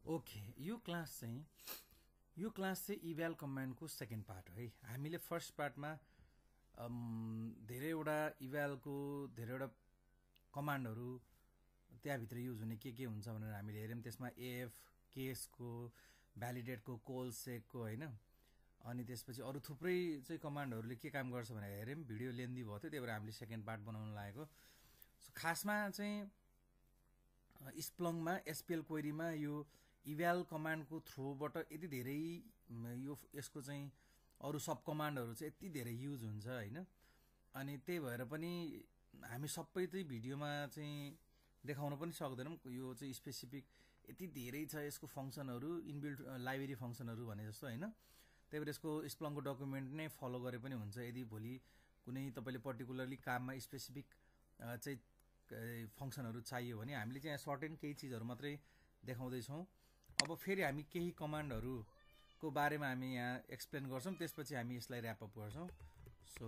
Okay, यो class चाहिँ इभ्याल कमान्डको second part हो है। हामीले फर्स्ट पार्टमा धेरैवटा इभ्यालको धेरैवटा कमान्डहरू त्यहाँभित्र युज हुने के हुन्छ भनेर हामीले हेऱ्यौँ। त्यसमा एफ, केसको, भ्यालिडेटको, कोल सेकको होइन, अनि त्यसपछि अरू थुप्रै चाहिँ कमान्डहरूले के काम गर्छ भनेर हेऱ्यौँ। भिडियो लेन्दी भयो थियो, त्यही भएर हामीले सेकेन्ड पार्ट बनाउन लागेको। सो खासमा चाहिँ स्प्लङमा एसपिएल क्वेरीमा यो इभ्याल कमान्डको थ्रुबाट यति धेरै यसको चाहिँ अरू सब कमान्डहरू चाहिँ यति धेरै युज हुन्छ होइन। अनि त्यही भएर पनि हामी सबै चाहिँ भिडियोमा चाहिँ देखाउन पनि सक्दैनौँ। यो चाहिँ स्पेसिफिक यति धेरै छ यसको फङ्सनहरू, इनबिल्ट लाइब्रेरी फङ्सनहरू भने जस्तो होइन। त्यही भएर यसको स्प्लङको डकुमेन्ट नै फलो गरे पनि हुन्छ। यदि भोलि कुनै तपाईँले पर्टिकुलरली काममा स्पेसिफिक चाहिँ फङ्सनहरू चाहियो भने हामीले चाहिँ यहाँ सर्टेन केही चिजहरू मात्रै देखाउँदैछौँ। अब फेरि हामी केही कमान्डहरूको बारेमा हामी यहाँ एक्सप्लेन गर्छौँ, त्यसपछि हामी यसलाई ऱ्यापअप गर्छौँ। सो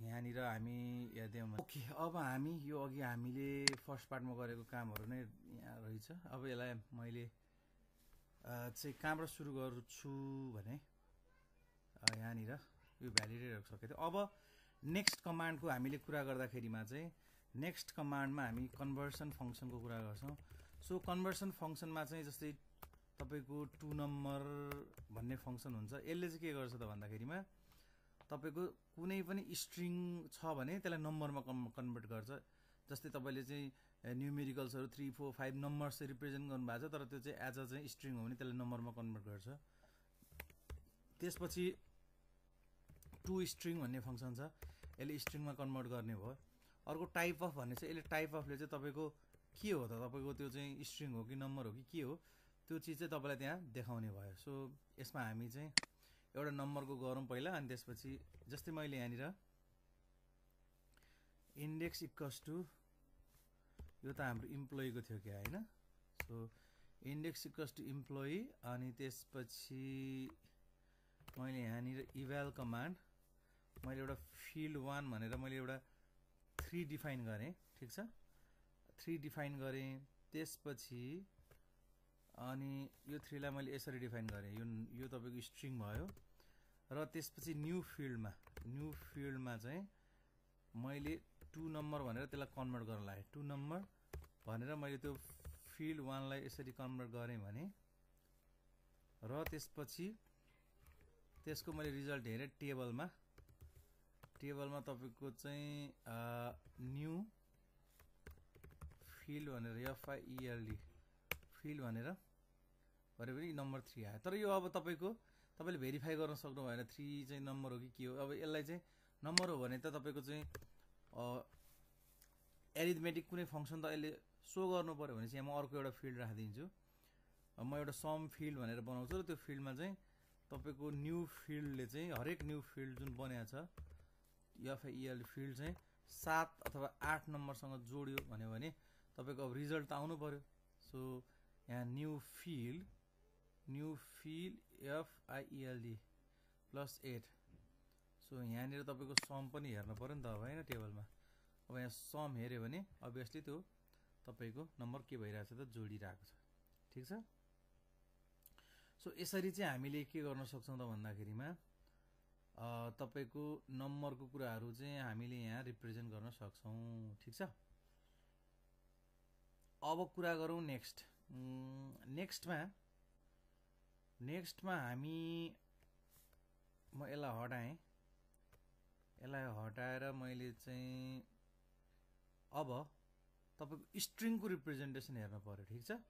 यहाँनिर हामी हेर्दैछौँ। ओके, अब हामी यो अघि हामीले फर्स्ट पार्टमा गरेको कामहरू नै यहाँ रहेछ। अब यसलाई मैले चाहिँ कहाँबाट सुरु गर्छु भने यहाँनिर यो भ्यालिडेटहरू सकेको थियो। अब नेक्स्ट कमान्डको हामीले कुरा गर्दाखेरिमा चाहिँ नेक्स्ट कमान्डमा हामी कन्भर्सन फङ्सनको कुरा गर्छौँ। सो कन्भर्सन फङ्सनमा चाहिँ जस्तै तपाईँको 2 नम्बर भन्ने फङ्सन हुन्छ। यसले चाहिँ के गर्छ त भन्दाखेरिमा तपाईँको कुनै पनि स्ट्रिङ छ भने त्यसलाई नम्बरमा कन्भर्ट गर्छ। जस्तै तपाईँले चाहिँ न्युमेरिकल्सहरू 3, 4, 5 नम्बर चाहिँ रिप्रेजेन्ट गर्नुभएको छ, तर त्यो चाहिँ एज अ चाहिँ स्ट्रिङ हो भने त्यसलाई नम्बरमा कन्भर्ट गर्छ। त्यसपछि 2 स्ट्रिङ भन्ने फङ्सन छ, यसले स्ट्रिङमा कन्भर्ट गर्ने भयो। अर्को टाइप अफ भन्ने चाहिँ यसले टाइप अफले चाहिँ तपाईँको के हो त, तपाईँको त्यो चाहिँ स्ट्रिङ हो कि नम्बर हो कि के हो त्यो चिज चाहिँ तपाईँलाई त्यहाँ देखाउने भयो। सो यसमा हामी चाहिँ एउटा नम्बरको गरौँ पहिला, अनि त्यसपछि जस्तै मैले यहाँनिर इन्डेक्स इक्वल्स टु यो त हाम्रो इम्प्लोइको थियो क्या होइन। So index equals to employee, अनि त्यसपछि मैले यहाँनिर इभ्याल कमान्ड मैले एउटा फिल्ड 1 भनेर मैले एउटा 3 डिफाइन गरेँ। ठिक छ, 3 डिफाइन गरेँ। त्यसपछि अनि यो 3 लाई मैले यसरी डिफाइन गरेँ, यो तपाईँको स्ट्रिङ भयो। र त्यसपछि न्यू फिल्डमा चाहिँ मैले 2 नम्बर भनेर त्यसलाई कन्भर्ट गर्न लागेँ। 2 नम्बर भनेर मैले त्यो फिल्ड 1 लाई यसरी कन्भर्ट गरेँ भने, र त्यसपछि त्यसको मैले रिजल्ट हेरेँ टेबलमा तपाईँको चाहिँ न्यू फिल्ड भनेर FIELD फिल्ड भनेर गरे पनि नम्बर 3 आयो। तर यो अब तपाईँले भेरिफाई गर्न सक्नु भएन 3 चाहिँ नम्बर हो कि के हो। अब यसलाई चाहिँ नम्बर हो भने त तपाईँको चाहिँ एरिथमेटिक कुनै फङ्सन त यसले सो गर्नु पऱ्यो भने चाहिँ म अर्को एउटा फिल्ड राखिदिन्छु। म एउटा सम फिल्ड भनेर बनाउँछु र त्यो फिल्डमा चाहिँ तपाईँको न्यू फिल्डले चाहिँ हरेक न्यू फिल्ड जुन बनेको छ FIELD फिल्ड चाहिँ 7 अथवा 8 नम्बरसँग जोड्यो भने तपाईँको अब रिजल्ट त आउनु पऱ्यो। सो यहाँ न्यू फिल्ड FIELD +8। सो यहाँनिर तपाईँको सम पनि हेर्नु पऱ्यो नि त अब होइन टेबलमा। अब यहाँ सम हेऱ्यो भने अभियसली त्यो तपाईँको नम्बर के भइरहेको छ त जोडिरहेको छ। ठिक छ। सो यसरी चाहिँ हामीले के गर्न सक्छौँ त भन्दाखेरिमा तपाईँको नम्बरको कुराहरू चाहिँ हामीले यहाँ रिप्रेजेन्ट गर्न सक्छौँ। ठिक छ। अब कुरा गरौँ नेक्स्टमा हामी म यसलाई हटाएर मैले चाहिँ अब तपाईँको स्ट्रिङको रिप्रेजेन्टेसन हेर्नु पऱ्यो। ठिक छ।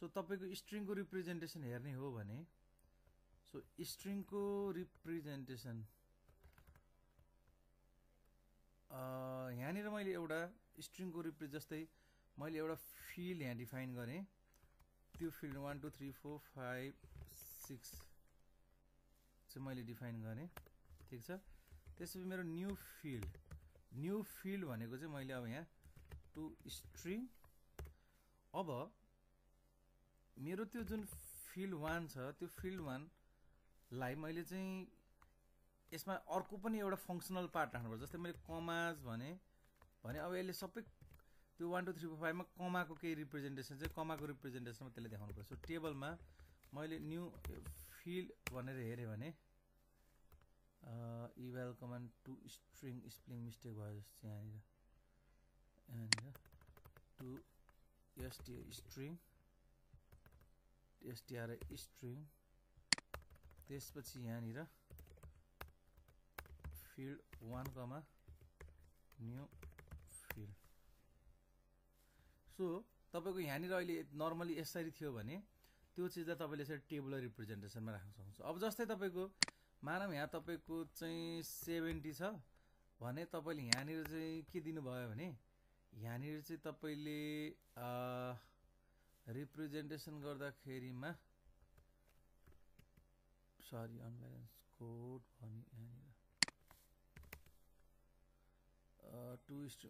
सो तपाईँको स्ट्रिङको रिप्रेजेन्टेसन हेर्ने हो भने सो स्ट्रिङको रिप्रेजेन्टेसन यहाँनिर मैले एउटा स्ट्रिङको जस्तै मैले एउटा फिल्ड यहाँ डिफाइन गरेँ। त्यो फिल्ड 1 2 3 4 5 6 चाहिँ मैले डिफाइन गरेँ। ठिक छ। त्यसपछि मेरो न्यू फिल्ड भनेको चाहिँ मैले अब यहाँ 2 स्ट्रिङ। अब मेरो त्यो जुन फिल्ड 1 छ त्यो फिल्ड 1 लाई मैले चाहिँ यसमा अर्को पनि एउटा फङ्सनल पार्ट राख्नुपर्छ। जस्तै मैले कमाज भने अब यसले सबै त्यो 1 2 3 4 5 मा कमाको केही रिप्रेजेन्टेसन चाहिँ कमाको रिप्रेजेन्टेसनमा त्यसले देखाउनु पर्छ। सो टेबलमा मैले न्यू फिल्ड भनेर हेरेँ भने eval command to string spelling mistake भयो जस्तो यहाँनिर टु str स्ट्रिङ त्यसपछि यहाँनिर field 1 comma new field. So तपाईको यहाँनिर अहिले नर्मली यसरी थियो भने त्यो चिजलाई तपाईले यसरी टेबुलर रिप्रेजेन्टेसनमा राख्न सक्नुहुन्छ। अब जस्तै तपाईको मानौँ यहाँ तपाईको चाहिँ 70 छ भने तपाईले यहाँनिर चाहिँ के दिनुभयो भने यहाँनिर चाहिँ तपाईले रिप्रेजेन्टेसन गर्दाखेरिमा सरी अनब्यालेन्स कोड भने यहाँनिर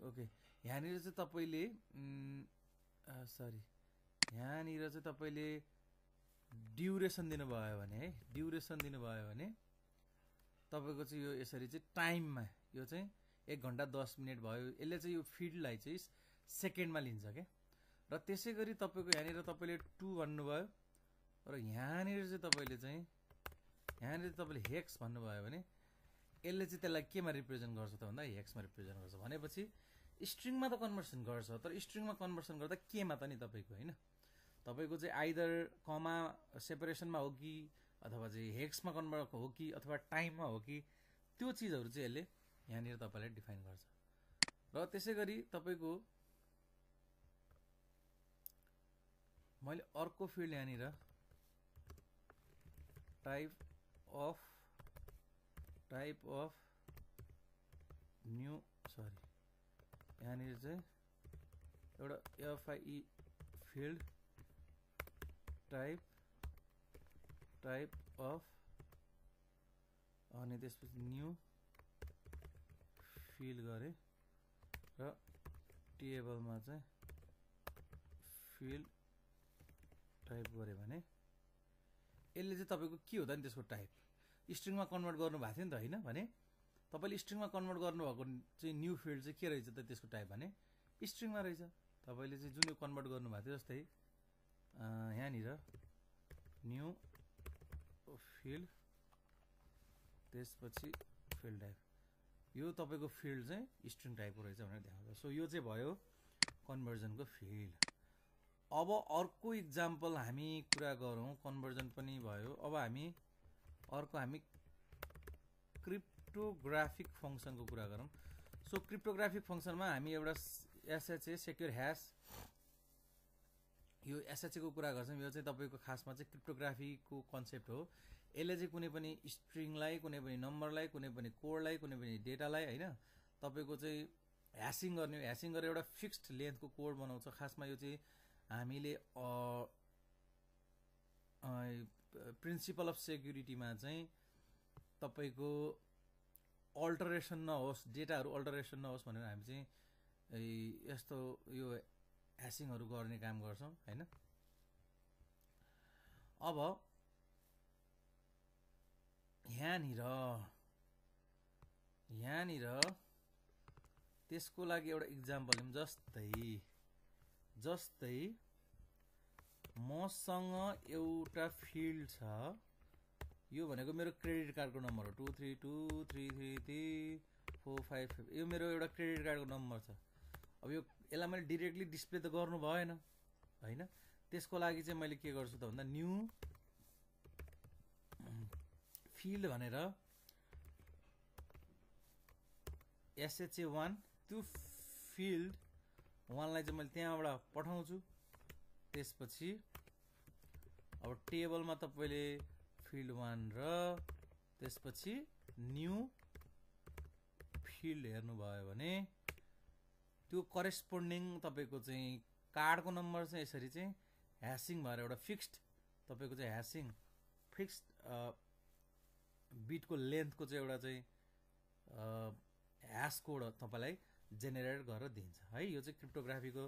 ओके यहाँनिर चाहिँ तपाईले सरी यहाँनिर चाहिँ तपाईले ड्युरेसन दिनुभयो भने है ड्युरेसन दिनुभयो भने तपाईको चाहिँ यो यसरी चाहिँ टाइममा यो चाहिँ 1 घण्टा 10 मिनेट भयो। यसले चाहिँ यो फिल्डलाई चाहिँ सेकेन्डमा लिन्छ क्या। र त्यसै गरी तपाईको यहाँनिर तपाईले 2 भन्नुभयो र यहाँनिर चाहिँ तपाईले चाहिँ यहाँनिर तपाईले हेक्स भन्नुभयो भने यसले चाहिँ त्यसलाई केमा रिप्रेजेन्ट गर्छ त भन्दा हेक्समा रिप्रेजेन्ट गर्छ। भनेपछि स्ट्रिङमा त कन्भर्सन गर्छ तर स्ट्रिङमा कन्भर्सन गर्दा केमा त नि तपाईको हैन तपाईको चाहिँ आइदर कमा सेपरेसनमा हो कि अथवा चाहिँ हेक्समा कन्भर्ट हो कि अथवा टाइममा हो कि त्यो चीजहरु चाहिँ यसले यहाँनिर तपाईलाई डिफाइन गर्छ। र त्यसै गरी तपाईको मैले अर्को फिल्ड यहाँनिर टाइप अफ न्यू सरी यहाँनिर चाहिँ एउटा FIE फिल्ड टाइप अफ अनि त्यसपछि न्यू फिल गरे र टेबलमा चाहिँ फिल्ड टाइप गरे भने यसले चाहिँ तपाईको के हो त नि त्यसको टाइप स्ट्रिङमा कन्भर्ट गर्नु भएको थियो नि त हैन भने तपाईले स्ट्रिङमा कन्भर्ट गर्नुभएको चाहिँ न्यू फिल्ड चाहिँ के रहेछ त त्यसको टाइप भने स्ट्रिङमा रहेछ। तपाईले चाहिँ जुन यो कन्भर्ट गर्नुभएको थियो जस्तै यहाँनिर न्यू फिल्ड त्यसपछि फिल्ड टाइप यो तपाईको फिल्ड चाहिँ स्ट्रिङ टाइपको रहेछ भनेर देखाउँछ। सो यो चाहिँ भयो कन्भर्जनको फिल्ड। अब अर्को इक्जाम्पल हामी कुरा गरौँ कन्भर्जन पनि भयो। अब हामी क्रिप्टोग्राफिक फंक्सनको कुरा गरौँ। सो क्रिप्टोग्राफिक फंक्सनमा हामी एउटा SHA सेक्युर ह्याश यो SHA को कुरा गर्छौं। यो चाहिँ तपाईको खासमा चाहिँ क्रिप्टोग्राफीको कन्सेप्ट हो। यसले चाहिँ कुनै पनि स्ट्रिङलाई कुनै पनि नम्बरलाई कुनै पनि कोडलाई कुनै पनि डेटालाई हैन तपाईको चाहिँ ह्याशिङ गर्ने ह्याशिङ गरेर एउटा फिक्स्ड लेन्थको कोड बनाउँछ। खासमा यो चाहिँ हामीले प्रिन्सिपल अफ सेक्युरिटीमा चाहिँ तपाईको अल्टरेसन नहोस् डेटाहरु अल्टरेसन नहोस् भनेर हामी चाहिँ यस्तो यो ह्याशिङहरु गर्ने काम गर्छौं हैन। अब यहाँनिर त्यसको लागि एउटा इक्जाम्पल लिउँ। जस्तै मसँग एउटा फिल्ड छ यो भनेको मेरो क्रेडिट कार्डको नम्बर हो 23233345 यो मेरो एउटा क्रेडिट कार्डको नम्बर छ। अब यसलाई मैले डाइरेक्टली डिस्प्ले त गर्नु भएन हैन। त्यसको लागि चाहिँ मैले के गर्छु त भन्दा न्यू फिल्ड भनेर SHA1 त्यो फिल्ड 1 लाई चाहिँ मैले त्यहाँबाट पठाउँछु। त्यसपछि अब टेबलमा तपाईले फिल्ड 1 र त्यसपछि न्यू फिल्ड हेर्नु भयो भने त्यो करेस्पोन्डिङ तपाईको चाहिँ कार्डको नम्बर चाहिँ यसरी चाहिँ ह्याशिङ भएर एउटा फिक्स्ड तपाईको चाहिँ ह्याशिङ फिक्स्ड बिटको लेन्थको चाहिँ एउटा चाहिँ ह्याश कोड तपाईलाई जेनेरेट गरेर दिन्छ है। यो चाहिँ क्रिप्टोग्राफीको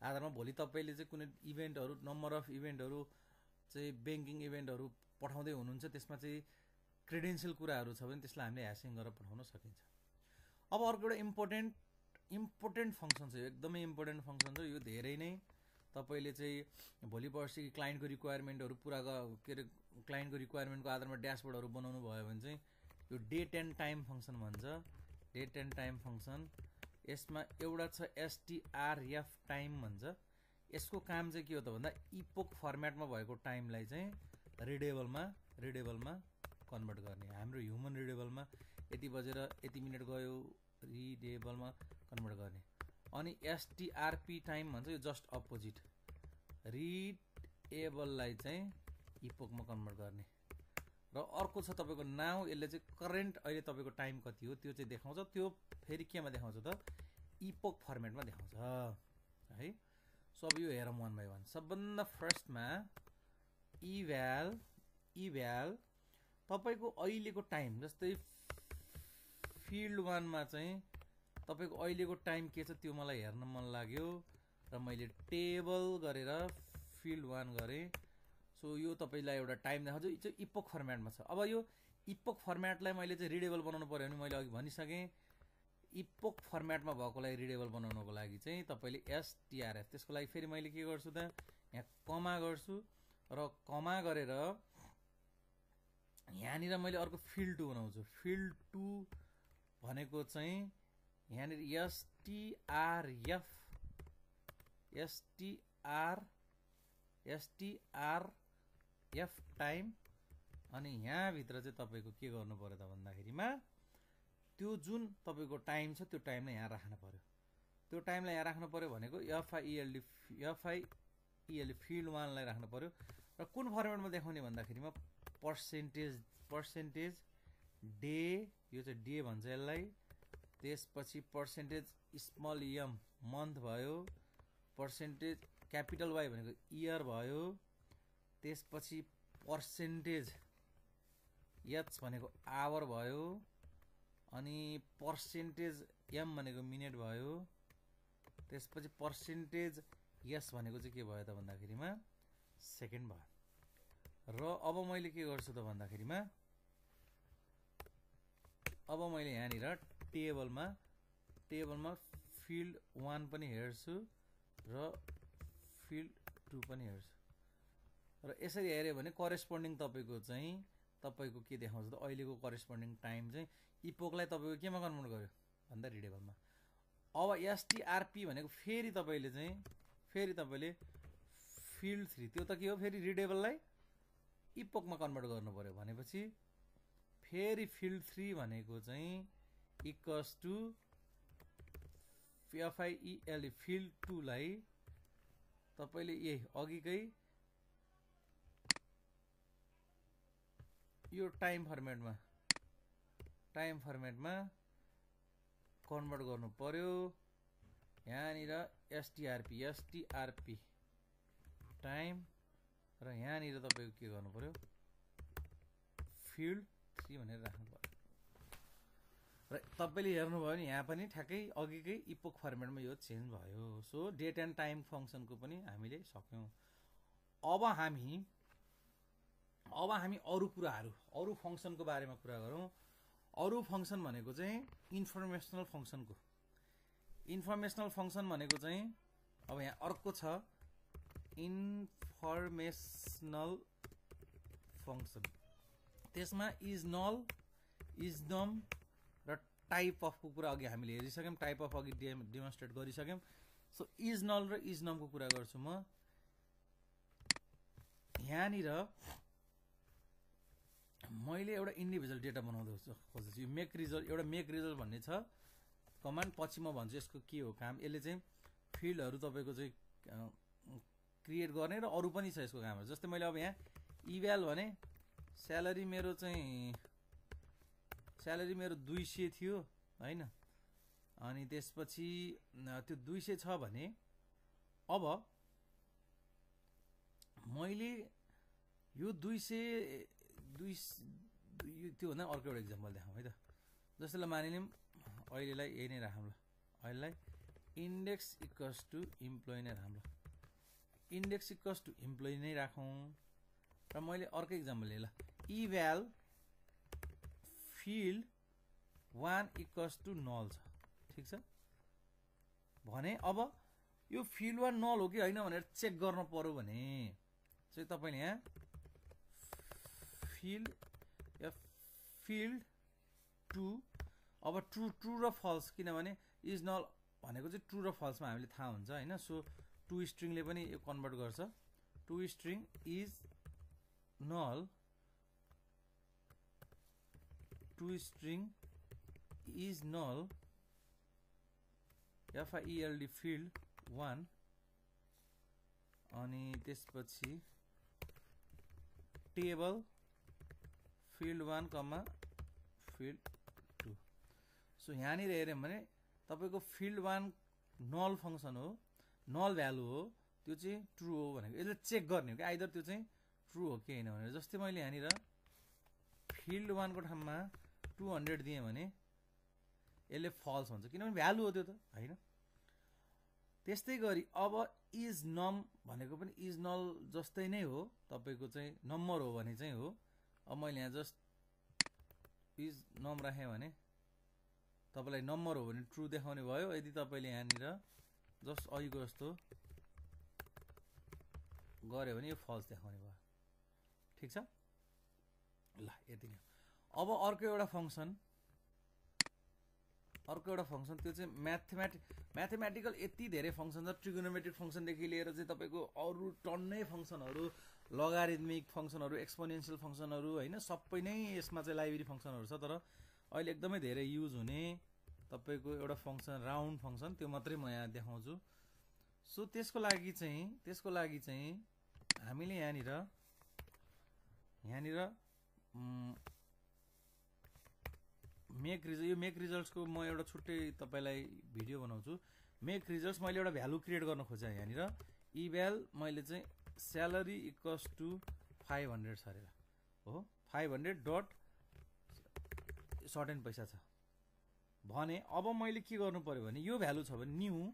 आधारमा भोलि तपाईले चाहिँ कुनै इभेन्टहरु नम्बर अफ इभेन्टहरु चाहिँ बैंकिङ इभेन्टहरु पठाउँदै हुनुहुन्छ त्यसमा चाहिँ क्रेडेन्शियल कुराहरु छ भने त्यसलाई हामीले ह्याशिङ गरेर पठाउन सकिन्छ। अब अर्को एउटा इम्पोर्टेन्ट इम्पोर्टेन्ट फङ्सन छ, एकदमै इम्पोर्टेन्ट फङ्सन छ यो। धेरै नै तपाईँले चाहिँ भोलि पर्सि क्लाइन्टको रिक्वायरमेन्टहरू पुरा के अरे क्लाइन्टको रिक्वायरमेन्टको आधारमा ड्यासबोर्डहरू बनाउनु भयो भने चाहिँ यो डेट एन्ड टाइम फङ्सन भन्छ, डेट एन्ड टाइम फङ्सन। यसमा एउटा छ STRF टाइम भन्छ। यसको काम चाहिँ के हो त भन्दा इपोक फर्मेटमा भएको टाइमलाई चाहिँ रिडेबलमा कन्भर्ट गर्ने। हाम्रो ह्युमन रिडेबलमा यति बजेर यति मिनट गयो रिडेबलमा कन्भर्ट गर्ने। अनि STRP टाइम भन्छ, यो जस्ट अपोजिट, रिडेबललाई चाहिँ इपोकमा कन्भर्ट गर्ने। र अर्को छ तपाईँको नाउ, यसले चाहिँ करेन्ट अहिले तपाईँको टाइम कति हो त्यो चाहिँ देखाउँछ। त्यो फेरि केमा देखाउँछ त इपोक फर्मेटमा देखाउँछ है। सो अब यो हेरौँ वान बाई वान। सबभन्दा फर्स्टमा इभ्याल तपाईँको अहिलेको टाइम, जस्तै फिल्ड 1मा चाहिँ तपाईँको अहिलेको टाइम के छ त्यो मलाई हेर्न मन लाग्यो र मैले टेबल गरेर फिल्ड 1 गरेँ। सो यो तपाईँलाई एउटा टाइम देखाउँछ, यो चाहिँ इपोक फर्मेटमा छ। अब यो इपोक फर्मेटलाई मैले चाहिँ रिडेबल बनाउनु पऱ्यो भने मैले अघि भनिसकेँ, इपोक फर्मेटमा भएकोलाई रिडेबल बनाउनको लागि चाहिँ तपाईँले STRF, त्यसको लागि फेरि मैले के गर्छु त यहाँ कमा गर्छु र कमा गरेर यहाँनिर मैले अर्को फिल्ड 2 बनाउँछु। फिल्ड 2 भनेको चाहिँ यहाँनिर STRF टाइम। अनि यहाँभित्र चाहिँ तपाईँको के गर्नु पर्यो त भन्दाखेरिमा त्यो जुन तपाईँको टाइम छ त्यो टाइमलाई यहाँ राख्नु पर्यो। त्यो टाइमलाई यहाँ राख्नु पर्यो भनेको FIELD फिल्ड 1लाई राख्नु पर्यो। र कुन फर्मेटमा देखाउने भन्दाखेरिमा पर्सेन्टेज डे, यो चाहिँ डे भन्छ यसलाई। त्यसपछि पर्सेन्टेज स्मल m मन्थ भयो, पर्सेन्टेज क्यापिटल Y भनेको इयर भयो, त्यसपछि पर्सेन्टेज H भनेको आवर भयो, अनि पर्सेन्टेज M भनेको मिनट भयो, त्यसपछि पर्सेन्टेज S भनेको चाहिँ के भयो त भन्दाखेरिमा सेकेन्ड भयो। र अब मैले के गर्छु त भन्दाखेरिमा अब मैले यहाँनिर टेबलमा फिल्ड 1 पनि हेर्छु र फिल्ड 2 पनि हेर्छु। र यसरी हेऱ्यो भने करेस्पोन्डिङ तपाईँको के देखाउँछ त अहिलेको करेस्पोन्डिङ टाइम चाहिँ इपोकलाई तपाईँको केमा कन्भर्ट गर्यो भन्दा रिडेबलमा। अब STRP भनेको फेरि तपाईँले फिल्ड 3, त्यो त के हो फेरि रिडेबललाई इपोकमा कन्भर्ट गर्नु पर्यो भनेपछि फेरि फिल्ड 3 भनेको चाहिँ इक्वल्स टु FIELD फिल्ड 2 लाई तपाईँले यही अघिकै यो टाइम फर्मेटमा कन्भर्ट गर्नु पर्यो। यहाँनिर STRP टाइम र यहाँनिर तपाईँको के गर्नु पर्यो फिल्ड 3 भनेर राख्नु पर्यो। र तपाईँले हेर्नुभयो भने यहाँ पनि ठ्याक्कै अघिकै इपोक फर्मेटमा यो चेन्ज भयो। सो डेट एन्ड टाइम फङ्सनको पनि हामीले सक्यौँ। अब हामी अरू कुराहरू, अरू फङ्सनको बारेमा कुरा गरौँ। अरू फङ्सन भनेको चाहिँ इन्फर्मेसनल फङ्सन भनेको चाहिँ अब यहाँ अर्को छ इन्फर्मेसनल फङ्सन। त्यसमा इज नल, इज नम र टाइप अफको कुरा अघि हामीले हेरिसक्यौँ, टाइप अफ अघि डेमोन्स्ट्रेट गरिसक्यौँ। सो इज नल र इज नमको कुरा गर्छु म। यहाँनिर मैले एउटा इन्डिभिजुअल डेटा बनाउँदै खोज्दैछु। यो मेक रिजल्ट भन्ने छ कमान्ड, पछि म भन्छु यसको के हो काम। यसले चाहिँ फिल्डहरू तपाईँको चाहिँ क्रिएट गर्ने र अरू पनि छ यसको कामहरू। जस्तै मैले अब यहाँ इभ्याल भने स्यालेरी मेरो 200 थियो होइन। अनि त्यसपछि त्यो 200 छ भने अब मैले यो 200 त्यो भन्दा अर्को एउटा इक्जाम्पल देखाउँ है त। जस्तै ल मानिलिउँ अहिलेलाई यही नै राखौँ ल, अहिलेलाई इन्डेक्स इक्वल्स टु इम्प्लोइ नै राखौँ ल, इन्डेक्स इक्वल्स टु इम्प्लोइ नै राखौँ। र मैले अर्को इक्जाम्पल लिएँ ल, इभ्याल फिल्ड 1 इक्वल्स टु नल छ, ठिक छ। भने अब यो फिल्ड 1 नल हो कि होइन भनेर चेक गर्न पर्यो भने चाहिँ तपाईँले यहाँ फिल्ड 2 अब ट्रु र फल्स, किनभने इज नल भनेको चाहिँ ट्रु र फल्समा हामीले थाहा हुन्छ होइन। सो टु स्ट्रिङले पनि यो कन्भर्ट गर्छ। To string is null, to string is null FIELD field 1 अनि त्यसपछि table field 1 comma field 2। So यहाँनिर हेऱ्यौँ भने तपाईँको फिल्ड 1 नल फङ्सन हो, नल भ्यालु हो, त्यो चाहिँ ट्रु हो भनेको यसले चेक गर्ने हो कि आइदर त्यो चाहिँ ट्रु हो कि होइन भनेर। जस्तै मैले यहाँनिर फिल्ड 1 को ठाउँमा 200 दिएँ भने यसले फल्स भन्छ, किनभने भ्यालु हो त्यो त होइन। त्यस्तै गरी अब इज नम भनेको पनि इज नल जस्तै नै हो, तपाईँको चाहिँ नम्बर हो भने चाहिँ हो। अब मैले यहाँ जस्ट इज नम राखेँ भने तपाईँलाई नम्बर हो भने ट्रु देखाउने भयो। यदि तपाईँले यहाँनिर जस्ट अघिको जस्तो गऱ्यो भने यो फल्स देखाउने भयो। ठिक छ ल, यति नै। अब अर्को एउटा फङ्सन त्यो चाहिँ म्याथमेटिकल यति धेरै फङ्सन छ। ट्रिगोनोमेट्रिक फङ्सनदेखि लिएर चाहिँ तपाईँको अरू टन्नै फङ्सनहरू, लगारिथमिक फङ्सनहरू, एक्सपोनेन्सियल फङ्सनहरू होइन, सबै नै यसमा चाहिँ लाइब्रेरी फङ्सनहरू छ। तर अहिले एकदमै धेरै युज हुने तपाईँको एउटा फङ्सन राउन्ड फङ्सन, त्यो मात्रै म यहाँ देखाउँछु। सो त्यसको लागि चाहिँ हामीले यहाँनिर मेक रिजल्ट्सको म एउटा छुट्टै तपाईँलाई भिडियो बनाउँछु। मेक रिजल्ट्स मैले एउटा भ्यालु क्रिएट गर्न खोजेँ यहाँनिर। इभ्याल मैले चाहिँ स्यालेरी इक्वल्स टु 500 छ अरे हो, 500 डट सर्टेन पैसा छ भने अब मैले के गर्नु पर्यो भने यो भ्यालु छ भने new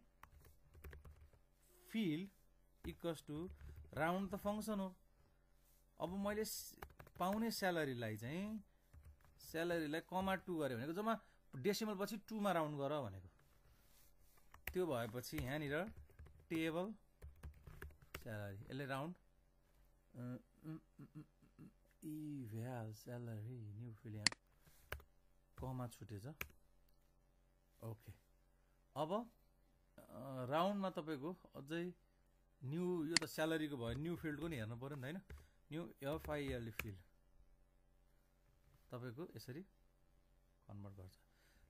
field equals to round त फङ्सन हो। अब मैले पाउने स्यालेरीलाई कमा 2 गऱ्यो भनेको जम्मा डेसिमल पछि 2 मा राउन्ड गर भनेको। त्यो भएपछि यहाँनिर टेबल स्यालेरी यसले राउन्ड इभ्याल स्यालेरी न्यू फिल्ड यहाँ कमा छुटेछ। ओके, अब राउन्डमा तपाईँको अझै न्यू, यो त स्यालेरीको भयो, न्यू फिल्डको नि हेर्नु पर्यो नि त होइन। न्यू FIELD फिल्ड तपाईँको यसरी कन्भर्ट गर्छ।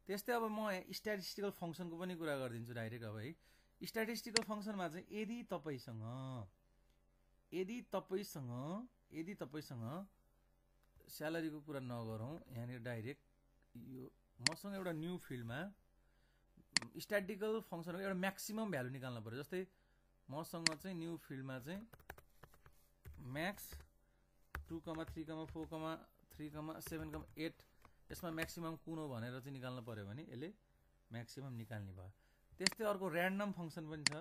त्यस्तै अब म स्ट्याटिस्टिकल फङ्सनको पनि कुरा गरिदिन्छु डाइरेक्ट। अब है स्ट्याटिस्टिकल फङ्सनमा चाहिँ यदि तपाईँसँग स्यालेरीको कुरा नगरौँ, यहाँनिर डाइरेक्ट यो मसँग एउटा न्यू फिल्डमा स्ट्याटिस्टिकल फङ्सनको एउटा म्याक्सिमम भ्यालु निकाल्नु पर्यो। जस्तै मसँग चाहिँ न्यू फिल्डमा चाहिँ म्याक्स 2, 3, 4, 3, 7, 8 यसमा म्याक्सिमम कुन हो भनेर चाहिँ निकाल्नु पर्यो भने यसले म्याक्सिमम निकाल्ने भयो। त्यस्तै अर्को ऱ्यान्डम फङ्सन पनि छ।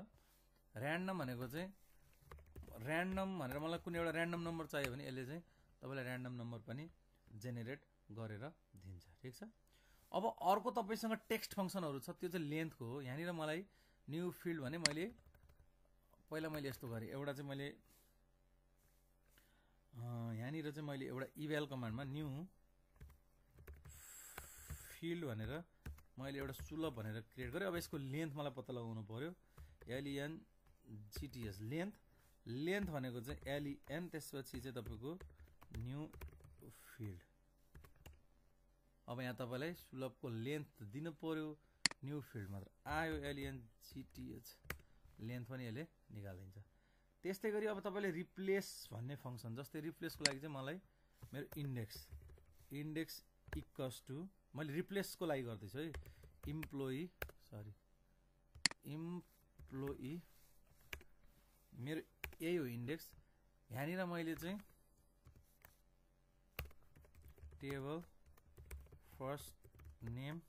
ऱ्यान्डम भनेको चाहिँ ऱ्यान्डम भनेर मलाई कुनै एउटा ऱ्यान्डम नम्बर चाहियो भने यसले चाहिँ तपाईँलाई ऱ्यान्डम नम्बर पनि जेनेरेट गरेर दिन्छ। ठिक छ। अब अर्को तपाईँसँग टेक्स्ट फङ्सनहरू छ, त्यो चाहिँ लेन्थको हो। यहाँनिर मलाई न्यू फिल्ड भने पहिला मैले यस्तो गरेँ, एउटा चाहिँ मैले यहाँनिर चाहिँ मैले एउटा इभ्याल कमान्डमा न्यू फिल्ड भनेर मैले एउटा सुलभ भनेर क्रिएट गरेँ। अब यसको लेन्थ मलाई पत्ता लगाउनु पर्यो। LENGTH लेन्थ भनेको चाहिँ LEN, त्यसपछि चाहिँ तपाईँको न्यू फिल्ड। अब यहाँ तपाईँलाई सुलभको लेन्थ दिनु पर्यो, न्यू फिल्ड मात्र आयो LENGTH लेन्थ पनि यसले निकालिदिन्छ। त्यस्तै गरी अब तपाईँले रिप्लेस भन्ने फङ्सन, जस्तै रिप्लेसको लागि चाहिँ मलाई मेरो इन्डेक्स इक्वल्स टु, मैले रिप्लेसको लागि गर्दैछु है, इम्प्लोइ मेरो यही हो इन्डेक्स। यहाँनिर मैले चाहिँ table first name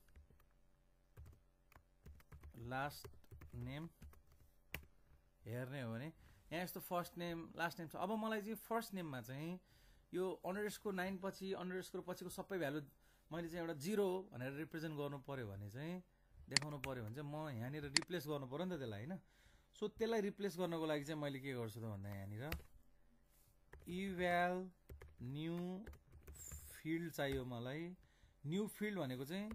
last name हेर्ने हो भने यहाँ यस्तो फर्स्ट नेम लास्ट नेम छ। अब मलाई चाहिँ फर्स्ट नेममा चाहिँ यो अन्डरस्कोर 9 पछि अन्डरस्कोर पछिको सबै भ्यालु मैले चाहिँ एउटा 0 भनेर रिप्रेजेन्ट गर्नु पर्यो भने चाहिँ देखाउनु पर्यो भने चाहिँ म यहाँनिर रिप्लेस गर्नु पर्यो नि त त्यसलाई होइन। सो त्यसलाई रिप्लेस गर्नको लागि चाहिँ मैले के गर्छु त भन्दा यहाँनिर इभ्याल न्यू फिल्ड चाहियो मलाई। न्यू फिल्ड भनेको चाहिँ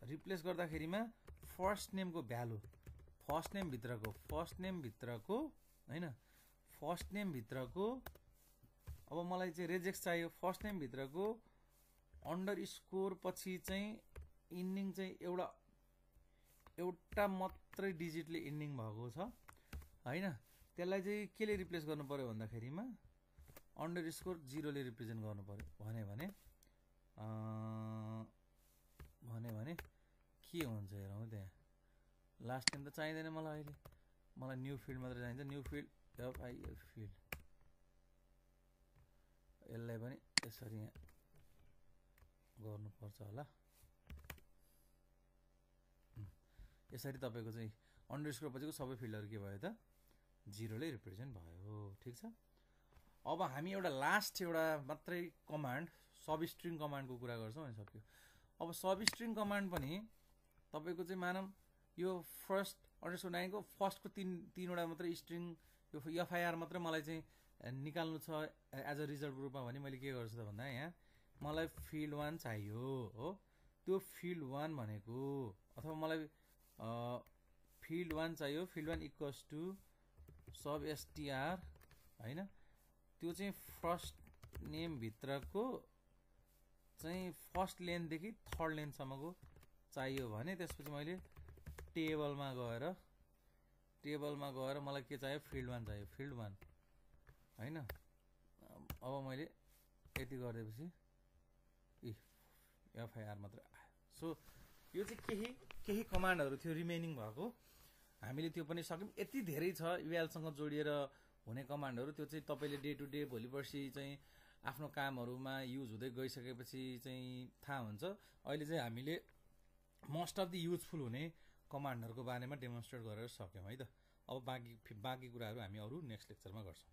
रिप्लेस गर्दाखेरिमा फर्स्ट नेमको भ्यालु फर्स्ट नेम भित्रको हैन फर्स्ट नेम भित्रको अब मलाई चाहिँ रेजेक्स चाहियो। फर्स्ट नेम भित्रको अंडरस्कोर पछि चाहिँ इन्डिङ चाहिँ एउटा मात्रै डिजिटले इन्डिङ भएको छ हैन। त्यसलाई चाहिँ केले रिप्लेस गर्नु पर्यो भन्दाखेरिमा अंडरस्कोर 0 ले रिप्रेजेन्ट गर्नु पर्यो भने के हुन्छ हेरौँ त्यहाँ। लास्ट नेम त चाहिँदैन मलाई अहिले, मलाई न्यू फिल्ड मात्र चाहिन्छ। न्यू फिल्ड एफआइएल फिल्ड यसलाई पनि यसरी यहाँ गर्नुपर्छ होला। यसरी तपाईको चाहिँ अंडरस्कोर पछिको सबै फिल्डहरु के भयो त 0 ले रिप्रेजेन्ट भयो। ठीक छ। अब हामी एउटा लास्ट एउटा मात्रै कमान्ड सब स्ट्रिङ कमान्डको कुरा गर्छौं अनि सक्यो। अब सब स्ट्रिङ कमान्ड पनि तपाईको चाहिँ मानम यो फर्स्ट अंडरस्कोर 9 को फर्स्ट को तीनवटा मात्रै स्ट्रिङ यो एफआईआर मात्रै मलाई चाहिँ निकाल्नु छ एज अ रिजल्ट रूपमा भने मैले के गर्छु त भन्दा यहाँ मलाई फिल्ड 1 चाहियो हो। त्यो फिल्ड 1 भनेको अथवा मलाई फिल्ड 1 चाहियो। Field 1 equals to sub STR हैन। त्यो चाहिँ फर्स्ट नेम भित्रको चाहिँ फर्स्ट लेन देखि थर्ड लेन सम्मको चाहियो भने त्यसपछि मैले टेबलमा गएर मलाई के चाहियो फिल्ड 1 चाहियो फिल्ड 1 हैन। अब मैले यति गर्दैपछि एफआईआर मात्र आयो। सो यो चाहिँ केही कमान्डहरु थियो रिमेनिङ भएको, हामीले त्यो पनि सक्यौं। यति धेरै छ इभ्यालसँग जोडिएर हुने कमान्डहरु। त्यो चाहिँ तपाईले डे टु डे भोलि पर्सि चाहिँ आफ्नो कामहरुमा युज हुँदै गइसकेपछि चाहिँ थाहा हुन्छ। अहिले चाहिँ हामीले मोस्ट अफ द युजफुल हुने कमान्डहरुको बारेमा डेमोन्स्ट्रेट गरेर सक्यौं है त। अब बाँकी कुराहरु हामी अरु नेक्स्ट लेक्चरमा गर्छौं।